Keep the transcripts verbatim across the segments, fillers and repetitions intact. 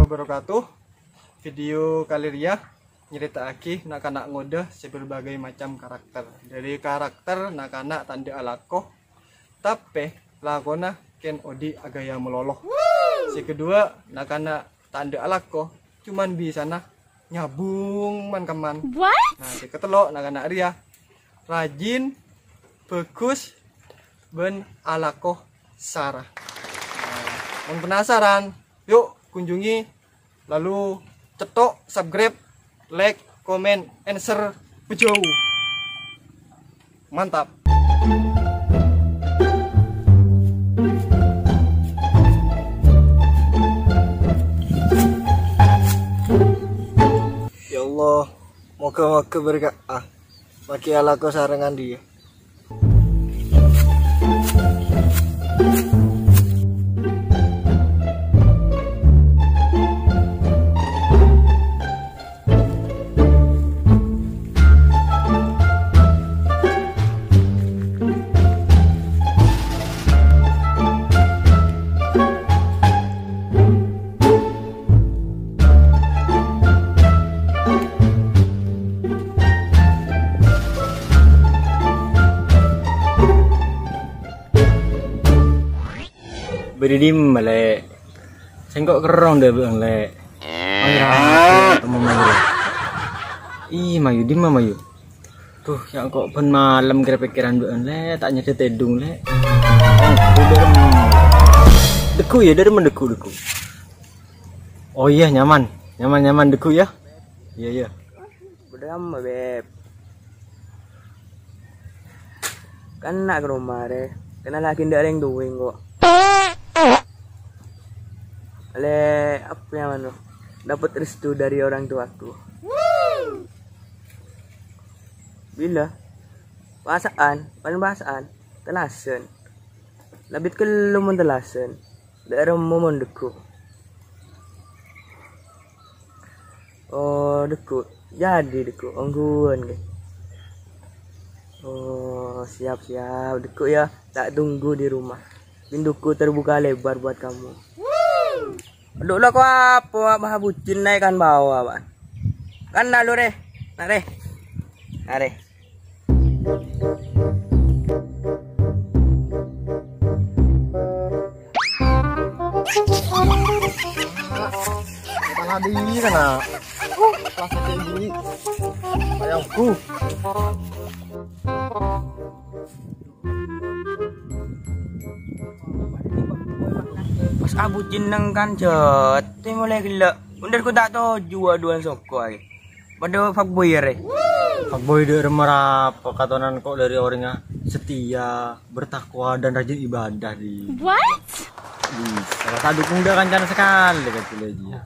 Wabarakatuh. Video kali rèya nyarèta'aghi na'-kana' ngodâ sè berbagai macam karakter. Dhâri karakter na'-kana' ta' endâ' alako, tapè lakona kèng odi' aghâbây malolo. Sè kedua, na'-kana' ta' endâ' alako, cuman bisana nyabung man-kemman. What? Nah, sè katello', na'-kana' rèya rajin, bhâghus, bân alako sara. Nah, mon penasaran, yuk kunjungi, lalu cetto' subscribe, like, comment, and share. Pejauh. Mantap. Ya Allah, moga-moga berkah. Ah, makkè alako sarengngan dhiyâ. Bâdâ è dimma, Lè'? Sèngko' kerrong dâ' bâ'na, Lè'. Ayo, ra, temu Mayu. Ih, Mayu, è dimma Mayu? Duh, sèngko' bân malem kèra pèkkèran bâ'na, Lè', ta' nyèdhâ tèdung, Lè'. Dâgghu' yâ, dâri mana dâgghu', dâgghu'? Oh iyâ, nyaman. Nyaman, nyaman dâgghu' yâ. Iyâ, iyâ. Bâdâ apa, Beb? Kan na' ka roma, rè. Kennal lagi ndak rèng duwèng, kok. Le, apa yang anu? Dapat restu dari orang tuaku. Bila? Pasaan, paling pasaan. Tellasan. Lebih kello mon tellasan. Dâ' remma mon dâgghu'. Oh, dâgghu'. Jadi dâgghu', ongghuwân, ghi. Oh, siap-siap. Dâgghu' ya, tak tunggu di rumah. Pintuku terbuka lebar buat kamu. Aduh, lo kok apa, Mak? Maha bucin naik kan bawa, Pak. Kan lalu, Reh. Nah, Reh. Nah, Reh. Tanah dingin kan, nak? Plastik kayak gini. Sayangku. Pas abucin neng kan jete mulai gila. Bener ku tak toju aduan soko ae. Padha fuckboy ya, Re? Fuckboy dek remma rapa katonan kok dari orangnya setia, bertakwa, dan rajin ibadah di. What? Bisa. Salah satu dukung dia kancana sekali kan dia.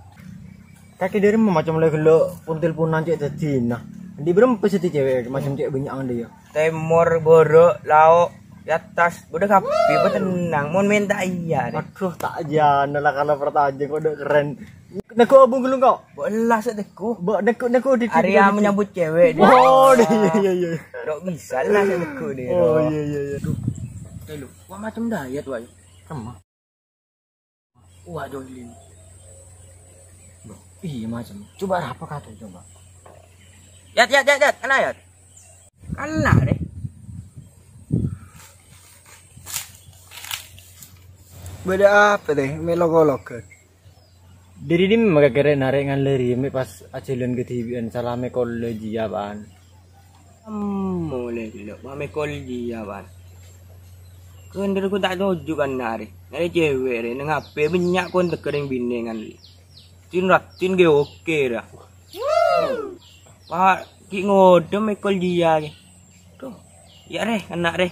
Kaki dari macam lagi lo puntil punan cek tadi nah. Di berempe sih cewek macam cek banyak dia. Temor, borok, lauk, di atas, udah kapi, apa tenang, mau minta iya deh. Aduh, tak jana lah kalau pertajam kok udah keren. Nego abung gelung kok. Mbok elah sik teku. Mbok nego, nego di, di, Arya di, di. Menyambut cewek dia. Oh, iya, iya, iya. Dok bisa lah sik teku dia. Oh, iya, iya, iya. Aduh. Telu. Wah, macam dayat, wah. Sama. Wah, Jolin. Loh, iya, macam. Coba apa kata coba? Yat, yat, yat, yat. Kena, yat. Kena deh. Beda apa deh? Melo kolokan. Diri ini maka kere narik ngalari me pas ajalan kedibian salame kollegia, Pan. Ammo le lo, mame kollegia, Pan. Kender ku tak toju kan nari. Nari cewek re, neng H P banyak kon tekereng binengan li. Cin ratin ge oke ra. Pak, ki ngodem me kollegia ge. Tuh, ya re, anak re.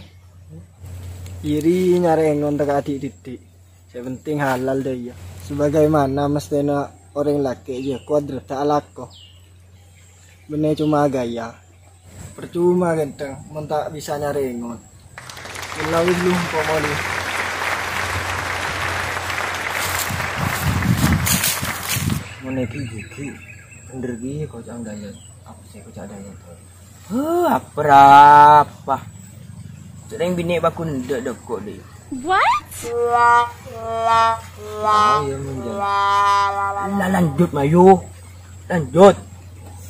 Iri nyare ngontak adik didik. Sè penting halal dâ' iyâ. Sebagaimana mestèna orèng lakè' iyâ kodratdhâ alako. Bânnè coma gaya. Percuma ghântheng mon ta' bisa nyarengon. Ella wis lu engko' molè. Mon èghi-ghi, bhender ghi koca'na dâjâ. Apa sè koca' dâjâ? Huh, apa-apa. Sèrèng binè' paggun dâ'-dâkko' dhi. What? Oh, iya, Mon, Jon. Lah, lanjut, Mayu. Lanjut.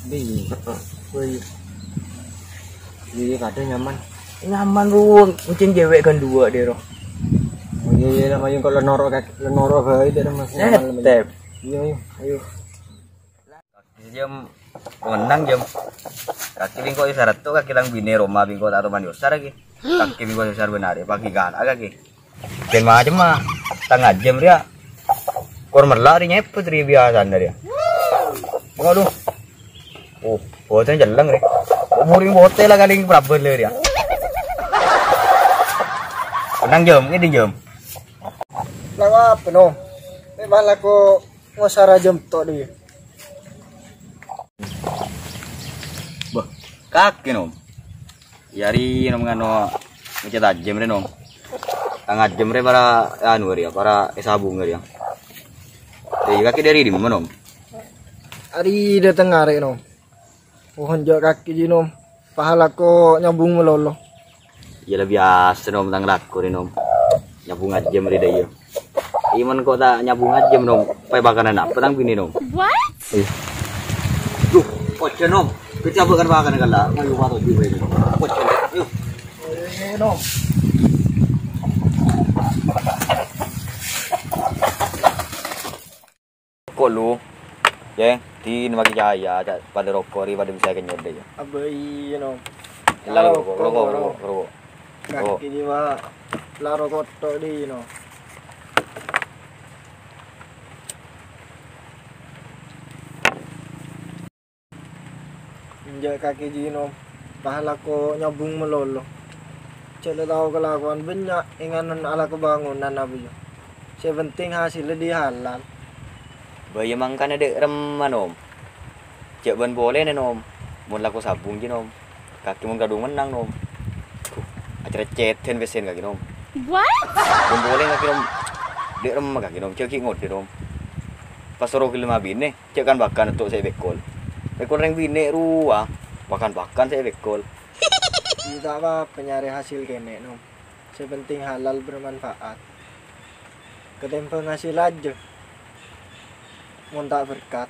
Di. Woi. Iya, iya, kadang nyaman. Nyaman, Rung. Mungkin cewek kan dua deh, Roh. Oh, iya, iya, lah, Mayu, kalau norok kaki, norok bae, tidak ada masalah. Tetep. Iya, iya, ayo. Kaki sejam, menang jam. Kaki bingko isyarat tuh, kaki lang bine Roma bingko tak teman yosar lagi. Kaki bingko yosar benar ya, pagi kan, agak ki. Ken macem mah, tengah jam dia. Kor merla ri nyepet ri biasa dari ya. Waduh. Oh, bocah jeleng ri. Muring bote lah kaling praben le dia. Menang jam, ini jam. Lawa apa no? Memang laku ngosara jam tok dia. Bâh, kakè, Nom. Yâ rè, Nom, ngano, ngecè tajhem rè, Nom. Tang ajhem rè para, anu, rè, para èsabung rè. Yâ, kakè dâri dimma, Nom? Arè dâteng arè, Nom. Pohon jhâ' kakè jiyâ, Nom. Pahala ko nyabung malolo. Iyâ la biyasa, Nom, tang lako rè, Nom. Nyabung ajhem rè dâ' iyâ. Iyâ mon ko' ta' nyabung ajhem, Nom, paè bakalan apa tang binè, Nom? What? Iyâ. Duh, ojhân, Nom. Kecabut kan bakalan kala. Mayu mato juga ini. Ojhân, ayo. Eh, Nom. Ko' lu, yâ, din magi jaya, ca-, padâ roko' rè, padâ bisa kenyot dâ' iyâ. Abâ iyâ, Nom. Ella roko', roko', roko', roko'. Kakè jiyâ, Pak. La roko' tok dhi, Nom. Enjâ' kakè jiyâ, Nom, pahala ko nyabung malolo. Cè' la tao kalakowan bânnya' è nganon alako bangunan apa, yâ. Sè penting hasèlla dhi halal. Bâ iyâ mangkana dâ' remma, Nom. Jhâ' bân polè nè, Nom. Mon lako sabung jiyâ, Nom. Kakè mon kadhung mennang, Nom. Duh, acerrècèdhân pèssèna kakè, Nom. What? Mon polè kakè, Nom. Dâ' remma kakè, Nom. Jhâ' ghi' ngodâ, Nom. Pas soro ghellem abinè. Cè' kan-bakan èto' sè èpèkol. Pèkol rèng binè' rowa, bakan-bakan sè èpèkol. Iyâ, ta' apa-apa nyarè hasil kènè', Nom. Sè penting halal bermanfaat. Katèmbhâng hasil ajâ. Mon ta' berkat.